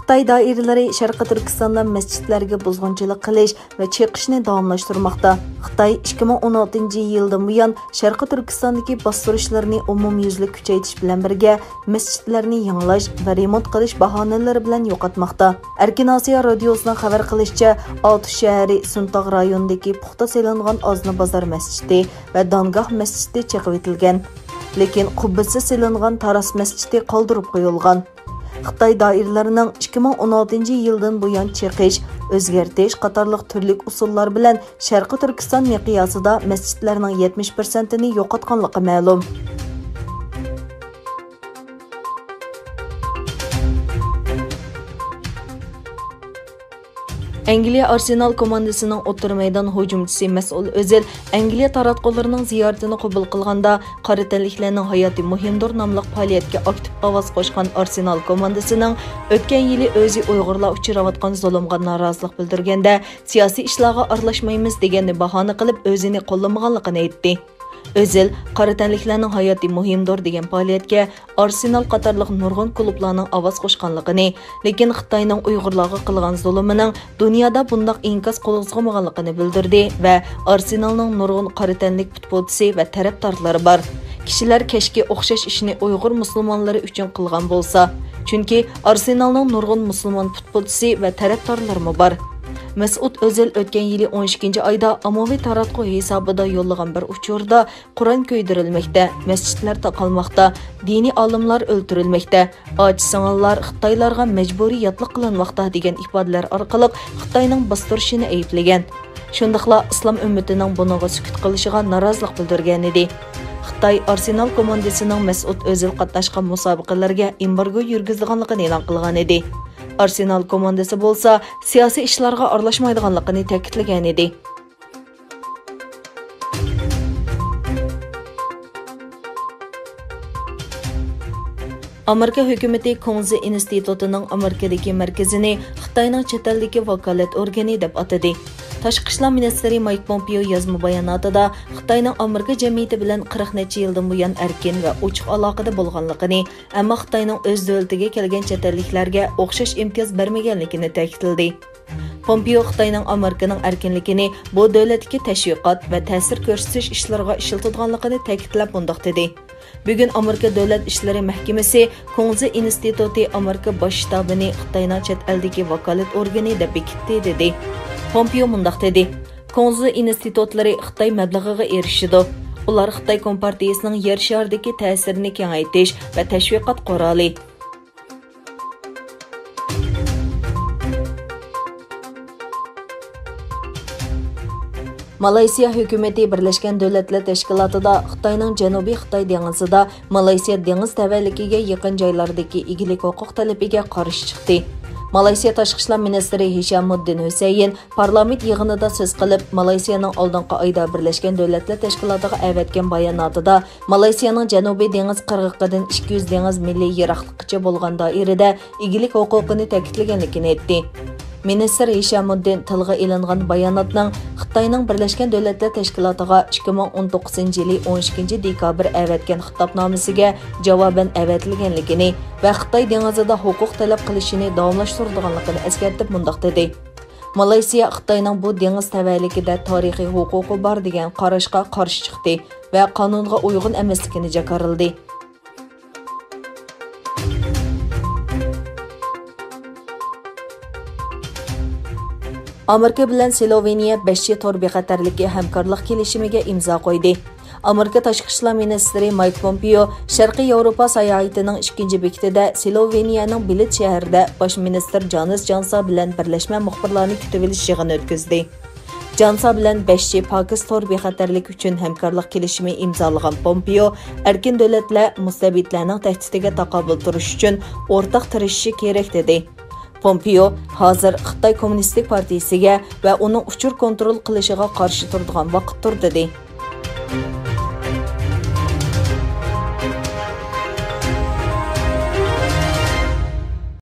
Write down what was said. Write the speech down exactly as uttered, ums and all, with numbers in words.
خىتاي دائىرىلىرى شەرقىي تۈركىستاندا مەسچىتلەرگە بۇزغۇنچىلىق قىلىش ۋە چېقىشنى داۋاملاشتۇرماقتا. خىتاي ئىككى مىڭ ئون ئالتىنچى يىلدىن بۇيان شەرقىي تۈركىستاندىكى باستۇرۇشلىرىنى ئومۇميۈزلۈك كۈچەيتىش بىلەن بىرگە، مەسچىتلەرنى يېڭىلاش ۋە رېمونت قىلىش باھانىلىرى بىلەن يوقاتماقتا. ئەركىن ئاسىيا رادىيوسىنىڭ خەۋەر قىلىشىچە، ئاتۇش شەھىرى سۇنتاغ رايونىدىكى پۇختا سېلىنغان ئازنا بازار مەسچىتى ۋە دانگاھ مەسچىتى چېقىۋېتىلگەن. لېكىن قۇببىسى سېلىنغان تاراس مەسچىتى قالدۇرۇپ قويۇلغان. خىتاي دائىرىلىرىنىڭ ئىككى مىڭ ئون ئالتىنچى يىلدىن بۇيان چېقىش، ئۆزگەرتىش قاتارلىق تۈرلۈك ئۇسۇللار بىلەن شەرقىي تۈركىستان مىقياسىدا مەسچىتلەرنىڭ يەتمىش پىرسەنتىنى يوقاتقانلىقى مەلۇم. ئەنگلىيە ئارسېنال كوماندىسىنىڭ ئوتتۇرا مەيدان ھۇجۇمچىسى مەسئۇل ئۆزىل ئەنگلىيە تاراتقۇلىرىنىڭ زىيارىتىنى قوبۇل قىلغاندا، قارا تەنلىكلەرنىڭ ھاياتى مۇھىمدۇر ناملىق پائالىيەتكە ئاكتىپ ئاۋاز قوشقان ئارسېنال كوماندىسىنىڭ ئۆتكەن يىلى ئۆزى ئۇيغۇرلار ئۇچراۋاتقان زۇلۇمغا نارازىلىق بىلدۈرگەندە، سىياسىي ئىشلارغا ئارىلاشمايمىز دېگەننى باھانە قىلىپ، ئۆزىنى قوللىمىغانلىقىنى ئېيتتى. ئۆزىل قارا تەنلىكلەرنىڭ ھاياتى مۇھىمدۇر دېگەن پائالىيەتكە ئارسېنال قاتارلىق نۇرغۇن كۇلۇبلارنىڭ ئاۋاز قوشقانلىقىنى، لېكىن خىتاينىڭ ئۇيغۇرلارغا قىلغان زۇلۇمىنىڭ دۇنيادا بۇنداق ئىنكاس قىلغۇزغۇمىغانلىقىنى بىلدۈردى ۋە ئارسېنالنىڭ نۇرغۇن قارا تەنلىك پۇتبولچىسى ۋە تەرەپدارلىرى بار. كىشىلەر كەچكى ئوخشاش ئىشنى ئۇيغۇر مۇسۇلمانلىرى ئۈچۈن قىلغان بولسا، چۈنكى ئارسېنالنىڭ نۇرغۇن مۇسۇلمان پۇتبولچىسى ۋە تەرەپدارلىرىمۇ بار. مەسئۇد ئۆزىل ئۆتكەن يىلى ئون ئىككىنچى ئايدا ئاممىۋى تاراتقۇ ھېسابىدا يوللىغان بىر ئۇچۇردا، قۇرئان كۆيدۈرۈلمەكتە، مەسچىتلەر تاقالماقتا، دىنىي ئالىملار ئۆلتۈرۈلمەكتە، ئاچا-سىڭىللار خىتايلارغا مەجبۇرىي ياتلىق قىلىنماقتا دېگەن ئىپادىلەر ئارقىلىق خىتاينىڭ باستۇرۇشىنى ئەيىبلىگەن. شۇنداقلا ئىسلام ئۈممىتىنىڭ بۇنىڭغا سۈكۈت قىلىشىغا نارازىلىق بىلدۈرگەنىدى. خىتاي ئارسېنال كوماندىسىنىڭ مەسئۇد ئۆزىل قاتناشقان مۇسابىقىلەرگە ئېمبارگو يۈرگۈزىدىغانلىقىنى ئېلان قىلغانىدى. ئارسېنال كوماندىسى بولسا سىياسىي ئىشلارغا ئارىلاشمايدىغانلىقىنى تەكىتلىگەنىدى. ئامېرىكا ھۆكۈمىتى كۇڭزى ئىنستىتۇتىنىڭ ئامېرىكىدىكى مەركىزىنى خىتاينىڭ چەت ئەلدىكى ۋاكالەت ئورگىنى دەپ ئاتىدى. تاشقى ئىشلار مىنىستىرى مايك پومپېئو يازما باياناتىدا خىتاينىڭ ئامېرىكا جەمئىيىتى بىلەن قىرىق نەچچە يىلدىن بۇيان ئەركىن ۋە ئوچۇق ئالاقىدە بولغانلىقىنى، ئەمما خىتاينىڭ ئۆز دۆلىتىگە كەلگەن چەت ئەللىكلەرگە ئوخشاش ئىمتىياز بەرمىگەنلىكىنى تەكىتلىدى. پومپېئو خىتاينىڭ ئامېرىكىنىڭ ئەركىنلىكىنى بۇ دۆلەتتىكى تەشۋىقات ۋە تەسىر كۆرسىتىش ئىشلىرىغا ئىشلىتىدىغانلىقىنى تەكىتلەپ مۇنداق دېدى: بۈگۈن ئامېرىكا دۆلەت ئىشلىرى مەھكىمىسى كۇڭزى ئىنستىتۇتى ئامېرىكا باش شتابىنى خىتاينىڭ چەت ئەلدىكى ۋاكالەت ئورگىنى دەپ بېكىتتى، دېدى. پومپېئو مۇنداق دېدى: كۇڭزى ئىنستىتۇتلىرى خىتاي مەبلىغىغا ئېرىشىدۇ. ئۇلار خىتاي كومپارتىيىسىنىڭ يەر شارىدىكى تەسىرىنى كېڭەيتىش ۋە تەشۋىقات قورالى. مالايسىيا ھۆكۈمىتى بىرلەشكەن دۆلەتلەر تەشكىلاتىدا خىتاينىڭ جەنۇبىي خىتاي دېڭىزىدا مالايسىيا دېڭىز تەۋەلىكىگە يېقىن جايلاردىكى ئىگىلىك ھوقۇق تەلىپىگە قارشى چىقتى. مالايسىيا تاشقى ئىشلار مىنىستىرى ھىشامۇددىن ھۈسەيىن پارلامېنت يىغىنىدا سۆز قىلىپ، مالايسىيانىڭ ئالدىنقى ئايدا بىرلەشكەن دۆلەتلەر تەشكىلاتىغا ئەۋەتكەن باياناتىدا، مالايسىيانىڭ جەنۇبىي دېڭىز قىرغىقىدىن ئىككى يۈز دېڭىز مىلى يىراقلىققىچە بولغان دائىرىدە ئىگىلىك ھوقۇقىنى تەكىتلىگەنلىكىنى ئېيتتى. مىنىستىر ھىشامۇددىن تىلغا ئېلىنغان باياناتنىڭ خىتاينىڭ بىرلەشكەن دۆلەتلەر تەشكىلاتىغا ئىككى مىڭ ئون توققۇزىنچى يىلى ئون ئىككىنچى دېكابىر ئەۋەتكەن خىتابنامىسىگە جاۋابەن ئەۋەتىلگەنلىكىنى ۋە خىتاي دېڭىزىدا ھوقۇق تەلەپ قىلىشىنى داۋاملاشتۇرىدىغانلىقىنى ئەسكەرتىپ مۇنداق دېدى: مالايسىيا خىتاينىڭ بۇ دېڭىز تەۋەلىكىدە تارىخىي ھوقۇقى بار دېگەن قاراشقا قارشى چىقتى ۋە قانۇنغا ئۇيغۇن ئەمەسلىكىنى جاكارلىدى. ئامېرىكا بىلەن سلوۋېنىيە بەش جى تور بىخەتەرلىكى ھەمكارلىق كېلىشىمىگە ئىمزا قويدى. ئامېرىكا تاشقى ئىشلار مىنىستىرى مايك پومپېئو شەرقىي ياۋروپا ساياھىتىنىڭ ئىككىنچى بېكىتىدە سلوۋېنىيەنىڭ بلېد شەھىرىدە باش مىنىستىر جانىس جانسا بىلەن بىرلەشمە مۇخبىرلارنى كۈتۈۋېلىش يىغىنى ئۆتكۈزدى. جانسا بىلەن بەش جى پاكىز تور بىخەتەرلىك ئۈچۈن ھەمكارلىق كېلىشىمى ئىمزالىغان پومپېئو، ئەركىن دۆلەتلەر مۇستەبىتلەرنىڭ تەھدىتىگە تاقابىل تۇرۇش ئۈچۈن ئورتاق تىرىشىشى كېرەك، دېدى. پومپېئو ھازىر خىتاي كوممۇنىستىك پارتىيىسىگە ۋە ئۇنىڭ ئۇچۇر كونترول قىلىشىغا قارشى تۇرىدىغان ۋاقىتتۇر، دېدى.